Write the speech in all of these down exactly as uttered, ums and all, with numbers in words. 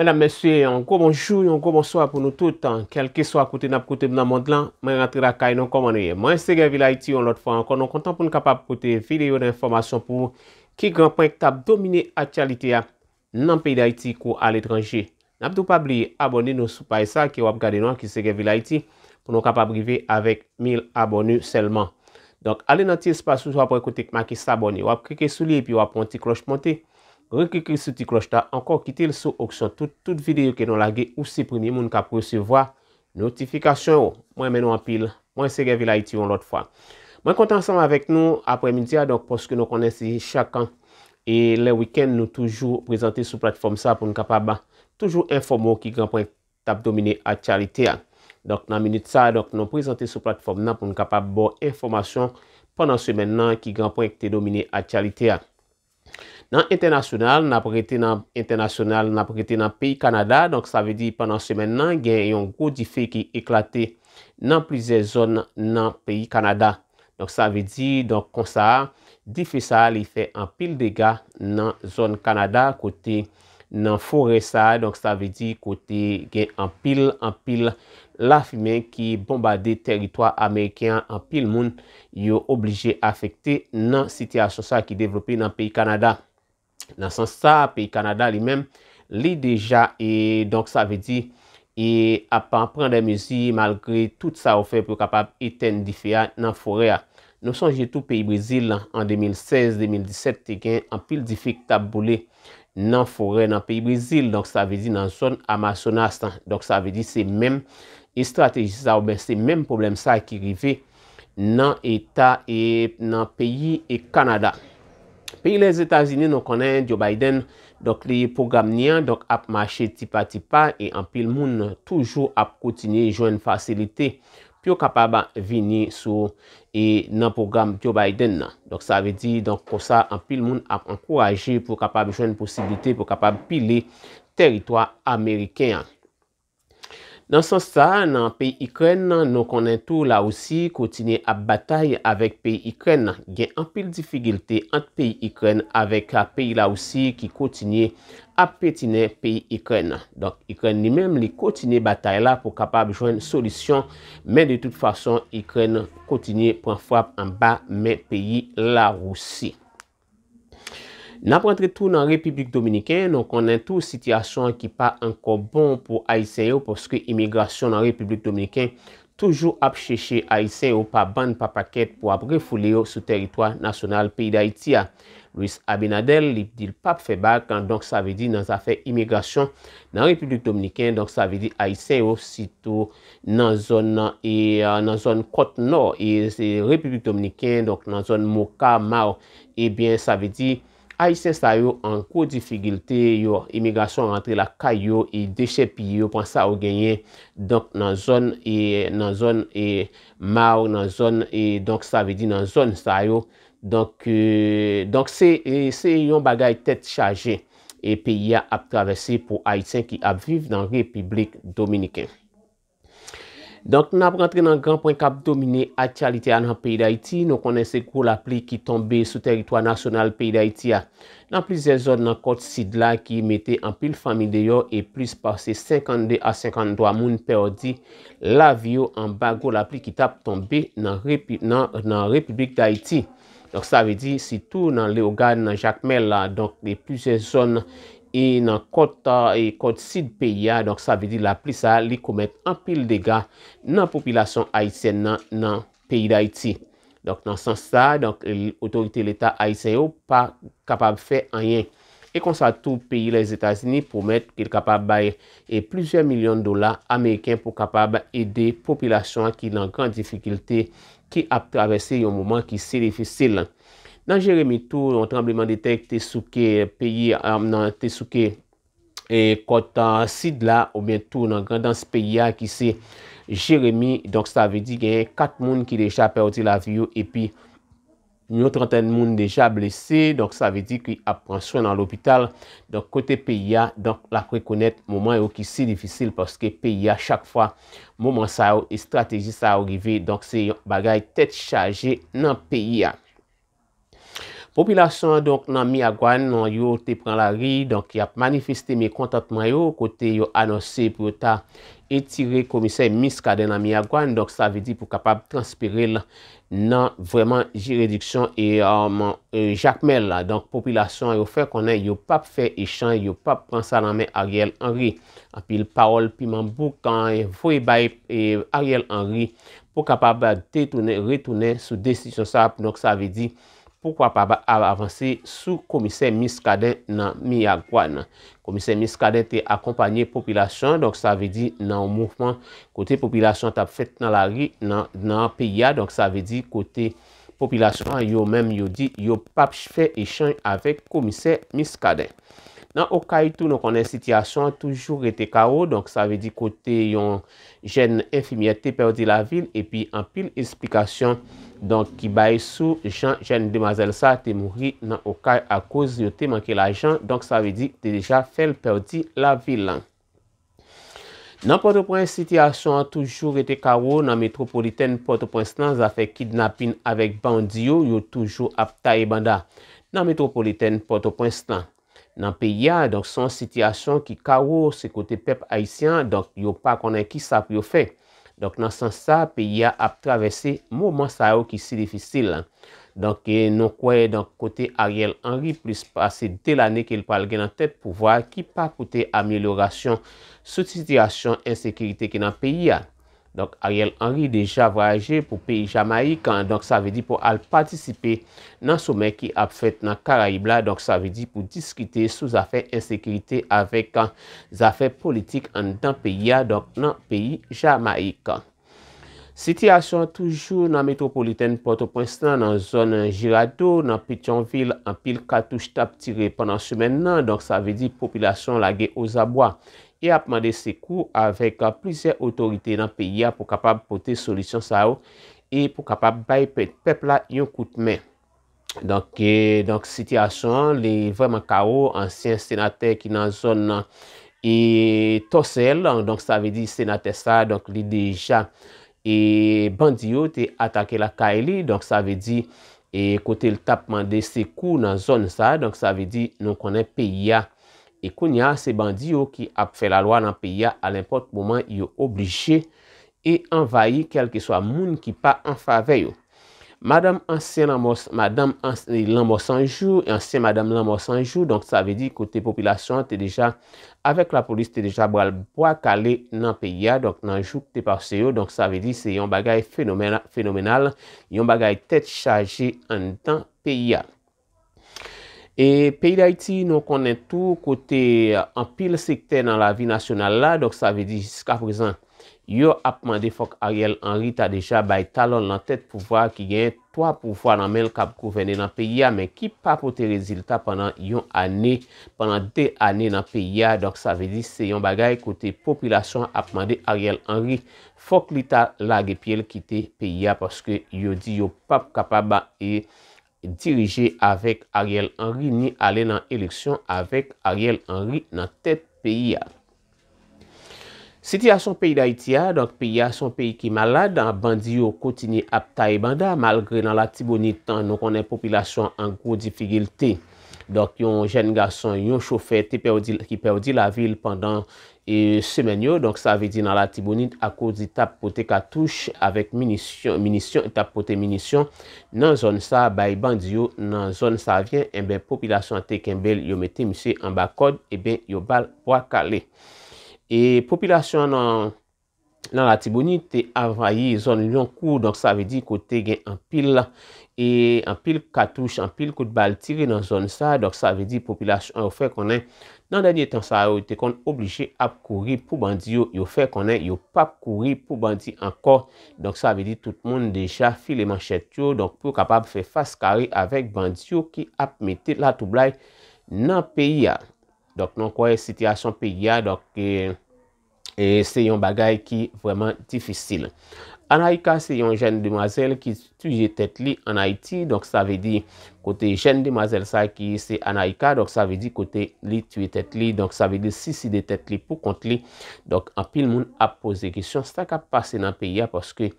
Medam, mesye, yon gwo bonjou, yon gwo bonswa pou nou tout. Kèlkeswa kote n ap koute m nan mond lan, mwen rantre lakay nou, kòman nou ye? Mwen se Gèvil Ayiti, yon lòt fwa ankò, nou kontan pou n kapab pote videyo de enfòmasyon pou ou ki gran pwen k t ap domine aktyalite a nan peyi Dayiti kou aletranje. N ap di w pa bliye abòne nou sou paj sa ke w ap gade nou an, ki se Gèvil Ayiti, pou nou kapab rive avèk mil abòne sèlman. Donk, ale nan ti espas ou, w ap wè kote k make s'abonner. W ap klike sou li epi w ap wè yon ti klòch monte. Reklike sou ti klòch la ankò, kite l sou opsyon tout, tout videyo ke nou lage, ou se premye moun k ap resevwa notifikasyon yo. Mwen renmen nou anpil. Mwen se Gèvil Ayiti yon lòt fwa. Mwen kontan ansanm avèk nou aprèmidi a, donk, paske nou konnen se chak an e lè wikenn nou toujou prezante sou platfòm sa pou n kapab toujou enfòme w ki gran pwen k ap domine aktyalite a. Donk, nan minit sa, donk, nou prezante sou platfòm nan pou n kapab ba w enfòmasyon pandan semèn nan ki gran pwen ki te domine aktyalite a. Nan entènasyonal, n ap rete nan entènasyonal, n ap rete nan peyi Kanada. Donk, sa vle di pandan semèn nan, gen yon gwo dife ki eklate nan plizyè zòn nan peyi Kanada. Donk, sa vle di, donk, konsa, dife sa a, li fè anpil dega nan zòn Kanada, kote nan forè sa a, donk, sa vle di kote gen anpil, anpil lafimen ki bonbade tèritwa ameriken an, anpil moun yo oblije afekte nan sitiyasyon sa a ki devlope nan peyi Kanada. Nan sans sa, peyi Kanada li menm, li deja, e donk sa vle di, e ap pran de mezi malgre tout sa yo fè pou yo kapab etèn dife a nan forè a. Nou sonje tou peyi Brezil, an de mil sèz, de mil disèt, te gen anpil dife ki t ap boule nan forè nan peyi Brezil. Donk, sa vle di nan zòn Amazonas lan. Donk, sa vle di se menm estrateji sa a, oubyen se menm pwoblèm sa a ki rive nan eta e nan peyi e Kanada. Peyi Lèzetazini, nou konnen Joe Biden, donk, li pwogram li an, donk, ap mache ti pa ti pa e anpil moun toujou ap kontinye jwenn fasilite pou yo kapab vini sou e nan pwogram Joe Biden nan. Donk, sa vle di, donk, konsa, anpil moun ap ankouraje pou kapab jwenn posiblite pou kapab pile tèritwa ameriken an. Nan sans sa a, nan peyi Ikrèn, nou konnen tou Larisi kontinye ap batay avèk peyi Ikrèn. Gen anpil difikilte ant peyi Ikrèn avèk peyi Larisi ki kontinye ap petinen peyi Ikrèn. Donk, Ikrèn li menm, li kontinye batay la pou kapab jwenn solisyon, men de tout fason, Ikrèn kontinye pran frap anba men peyi Larisi. N ap rantre tou nan Repiblik Dominiken, nou konnen tou sitiyasyon an ki pa ankò bon pou Ayisyen yo, paske imigrasyon nan Repiblik Dominiken toujou ap chèche Ayisyen yo pa bann pa pakèt pou ap refoule yo sou tèritwa nasyonal peyi Dayiti a. Luis Abinader, li di l p ap fè bak, donk sa vle di nan zafè imigrasyon nan Repiblik Dominiken, donk sa vle di Ayisyen yo, sitou nan zòn nan, e, nan zòn kòt nò, e se Repiblik Dominiken, donk nan zòn Moka, Maw, ebyen, sa vle di, Ayisyen sa yo an gwo difikilte, yo, imigrasyon rantre lakay yo, e dechèpiye yo, pran sa yo genyen, donk nan zòn, e nan zòn, e Maw, nan zòn, e donk sa vle di nan zòn sa yo, donk, e, donk se, e se yon bagay tèt chaje, e peyi a ap travèse pou Ayisyen ki ap viv nan Repiblik Dominiken. Donk, n ap rantre nan gran pwen k ap domine aktyalite a nan peyi Dayiti. Nou konnen se gwo lapli ki tonbe sou tèritwa nasyonal peyi Dayiti a. Nan plizyè zòn nan kòt sid la ki mete anpil fanmi deyò e plis pase senkannde a senkanntwa moun pèdi lavi yo anba gwo lapli ki t ap tonbe nan Repi-, nan, nan Repiblik Dayiti. Donk, sa vle di, sitou nan Leyogàn, nan Jakmèl la, donk, e plizyè zòn e nan kòt, e kòt sid peyi a. Donk, sa vle di lapli sa a, li komèt anpil dega nan popilasyon ayisyèn nan, nan peyi Dayiti. Donk, nan sans sa a, donk, l-, otorite leta ayisyen yo pa kapab fè anyen. E konsa tou, peyi Lèzetazini pwomèt ke l kapab bay, e, plizyè milyon dola ameriken pou kapab ede popilasyon an ki nan gran difikilte, ki ap travèse yon moman ki si difisil. Nan Jeremi tou, yon tranblemanntè te souke peyi, a, nan, te souke, e, kòt, a, sid la, oubyen tou nan Grandans peyi a, ki se Jeremi. Donk, sa vle di genyen kat moun ki deja pèdi lavi yo, epi yon trantèn moun deja blese, donk sa vle di ki ap pran swen nan lopital. Donk kote peyi a, donk l ap rekonèt moman yo ki si difisil paske peyi a chak fwa moman sa yo, estrateji sa yo rive, donk se yon bagay tèt chaje nan peyi a. Popilasyon an, donk, nan Miragwàn, yo te pran lari, donk, y ap manifeste mekontantman yo, kote yo anonse pou yo ta etire komisè Muscadin nan Miragwàn, donk, sa vle di pou kapab transfere l nan vrèman jiridiksyon e, um, e Jakmèl la. Donk, popilasyon an, yo fè konnen yo p ap fè echanj, yo p ap pran sa nan men Ariel Henry. Anpil pawòl piman bouk, an, voye bay, e, Ariel Henry pou kapab detounen, retounen sou desizyon sa. Donk, sa vle di pou kapab a-, avanse sou komisè Muscadin nan Miragwàn. Komisè Muscadin te akonpanye popilasyon, donk, sa vle di nan yon mouvman kote popilasyon t ap fèt nan lari nan, nan peyi a, donk, sa vle di kote popilasyon an, yo menm, yo di yo p ap fè echanj avèk komisè Muscadin. Nan Okay tou, nou konnen sitiyasyon an toujou rete kawo, donk, sa vle di kote yon jèn enfimyè te pèdi lavi l, epi anpil esplikasyon, donk, ki bay sou jan jèn demwazèl sa te mouri nan Okay akoz yo te manke lajan, donk, sa vle di te deja fè l pèdi lavi l. Nan Pòtoprens, sitiyasyon an toujou rete kawo nan metwopolitèn Pòtoprens lan. Zafè kidnapin avèk bandi yo, yo toujou ap taye banda nan metwopolitèn Pòtoprens lan. Nan peyi a, donk, se yon sitiyasyon ki kawo, se kote pèp ayisyen an, donk, yo pa konnen ki sa pou yo fè. Donk, nan sans sa, peyi a ap travèse moman sa yo ki si difisil. Donk, e, nou kwè, donk, kote Ariel Henry, plis pase de lane ke l pral gen nan tèt pouvwa, ki pa pote amelyorasyon sou sitiyasyon ensekirite ki nan peyi a. Donk, Ariel Henry deja vwayaje pou peyi Jamayik, donk, sa vle di pou al patisipe nan somè ki ap fèt nan Karayib la, donk, sa vle di pou diskite sou zafè ensekirite avèk, a, zafè politik anndan peyi a, donk, nan peyi Jamayik. Sitiyasyon an toujou nan metwopolitèn Pòtoprens lan, nan zòn Jirado, nan Petyonvil, anpil katouch t ap tire pandan semèn nan, donk, sa vle di popilasyon lage ozabwa e ap mande sekou avèk, a, plizyè otorite nan peyi a pou kapab pote solisyon sa yo e pou kapab bay pè-, pèp la yon kout men. Donk, e, donk, sitiyasyon an, li vrèman kawo. Ansyen senatè ki nan zòn nan, e, Tòsèl, donk, sa vle di senatè sa, donk, li deja, e, bandi yo te atake lakay li, donk, sa vle di, e, kote l t ap mande sekou nan zòn sa, donk, sa vle di nou konnen peyi a. E kounye a, se bandi yo ki ap fè lalwa nan peyi a, a lenpòt moman, yo oblije e anvayi kèlkeswa moun ki pa an favè yo. Madanm ansyen Lanmò, madanm ans-, Lanmò San Jou, ansyen madanm Lanmò San Jou, donk, sa vle di kote popilasyon an te deja, avèk lapolis, te deja pral bwa kale nan peyi a, donk, nan jou ki te pase yo, donk, sa vle di se yon bagay fenomena-, fenomenal, yon bagay tèt chaje anndan peyi a. E peyi Dayiti, nou konnen tou kote anpil sektè nan lavi nasyonal la, donk, sa vle di jiskaprezan, yo ap mande fòk Ariel Henry ta deja bay talon l nan tèt pouvwa ki gen twa pouvwa nan men l k ap gouvène nan peyi a, men ki pa pote rezilta pandan yon ane, pandan de ane nan peyi a. Donk, sa vle di se yon bagay kote popilasyon an ap mande Ariel Henry, fòk li ta lage pye l kite peyi a, paske yo di yo p ap kapab, e, dirije avèk Ariel Henry, ni ale nan eleksyon avèk Ariel Henry nan tèt peyi a. Sitiyasyon peyi Dayiti a, donk, peyi a se yon peyi ki malad, bandi yo kontinye ap taye banda, malgre nan Latibonit, nou konnen popilasyon an gwo difikilte. Donk, yon jèn gason, yon chofè te pèdi, ki pèdi lavi l pandan, e, semèn yo. Donk, sa vle di nan Latibonit, akoz li t ap pote katouch avèk minisyon, minisyon, li t ap pote minisyon nan zòn sa bay bandi yo nan zòn Savyen, enben, popilasyon an te kenbe l, yo mete misye anba kòd, enben, yo ba l bwa kale. E popilasyon nan, nan Latibonit te anvayi zòn Lyonkou, donk, sa vle di kote gen anpil, e anpil katouch, anpil kout bal tire nan zòn sa, donk, sa vle di popilasyon an yo fè konnen nan dènye tan sa yo, yo te konn oblije ap kouri pou bandi yo, yo fè konnen yo p ap kouri pou bandi ankò. Donk, sa vle di tout moun deja file manchèt yo, donk, pou yo kapab fè fas kare avèk bandi yo ki ap mete latwoublay nan peyi a. Donk, nou kwè sitiyasyon peyi a, donk, e, e se yon bagay ki vrèman difisil. Anaïka se yon jèn demwazèl ki tiye tèt li ann Ayiti, donk sa vle di kote jèn demwazèl sa ki se Anaïka, donk sa vle di kote li tiye tèt li, donk sa vle di li siside tèt li pou kont li. Donk anpil moun ap poze kesyon sa k ap pase nan peyi a, paske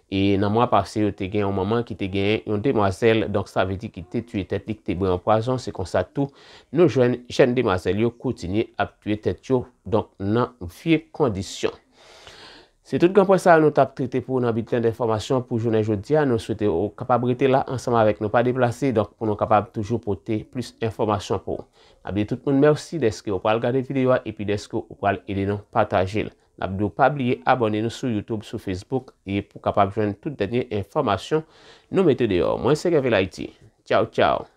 e nan mwa pase yo te gen yon manman ki te gen yon demwazèl, donk sa vle di ki te tiye tèt li, ki te bwè yon pwazon, se konsa tou nou jwenn jèn demwazèl yo kontinye ap tiye tèt yo, donk nan vye kondisyon. Se tout gran pwen sa a nou t ap trete pou ou nan biten d enfòmasyon pou jounen jodi a. Nou swete ou kapab rete la ansanm avèk nou, pa deplase, donk pou nou kapab toujou pote plis enfòmasyon pou ou. N ap di tout moun mèsi dèske ou pral gade videyo a epi dèske ou pral ede nou pataje l. N ap di w pa bliye abòne nou sou YouTube, sou Facebook, e pou kapab jwenn tout dènye enfòmasyon nou mete deyò. Mwen se Kevin Haïti. Tchaw, tchaw.